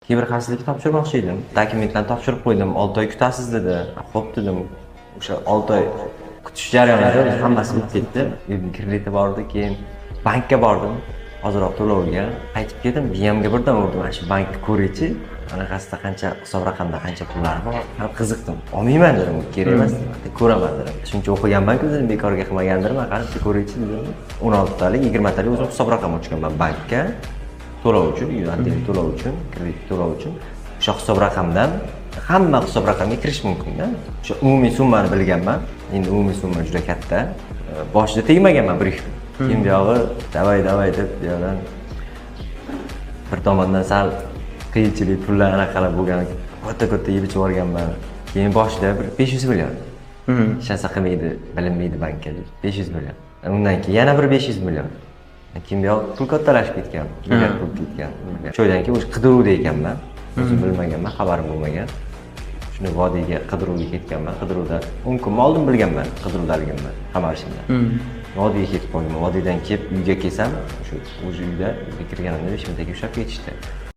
Kiberxavfsizlikni topshirmoqchi edim. Dokumentlarni topshirib qo'ydim. 6 oy kutasiz dedi. Xo'p dedim. O'sha 6 oy kutish jarayonida hammasi bitib ketdi. Uyim krediti bor edi, keyin bankka bordim. Ozroq to'lovga qaytib keldim. Miyamga birdan urdi, mana shu bankni ko'raychi. Anaqasida qancha, hisob raqamda qancha pullar bor. Qarab qiziqdim. Olmayman dedim, u kerak emas dedim. Ko'raman dedim. Shuncha o'qiganman-ku dedim, bekorga qilmagandirman, qarab bitta ko'raychi dedim. 16 talik, 20 talik o'zim hisob raqam ochganman bankka. To'lov uchun, отдельный to'lov uchun, kredit to'lov uchun o'sha hisob raqamdan hamma hisob raqamga kirish mumkinda. O'sha umumiy summani bilganman. Endi umumiy summa juda katta. Boshida tegmaganman bir ikki kun. Keyin buyog'i давай, давай deb bu yoqdan bir tomondan sal qiyinchilik, pullar anaqalar bo'lgan, katta katta yeb ichib yuborganman. Keyin boshida bir 500 million. Hech narsa qilmaydi, bilinmaydi bankka deb 500 million. Undan keyin yana bir 500 million. Keyin buyog'i pul kattalashib ketgan, milliard bo'lib ketgan. 3 oydan keyin o'sha qidiruvda ekanman. O'zim bilmaganman, xabarim bo'lmagan. Shuni vodiyga qidiruvga ketganman. Qidiruvda 10 kun oldin bilganman qidiruvdaligimni, qamalishimni. Vodiyga ketib qolganman. Vodiydan kelib uyga kelsam, o'sha o'zi uyda, uyga kirganimda 5 mingtaga ushlab ketishdi.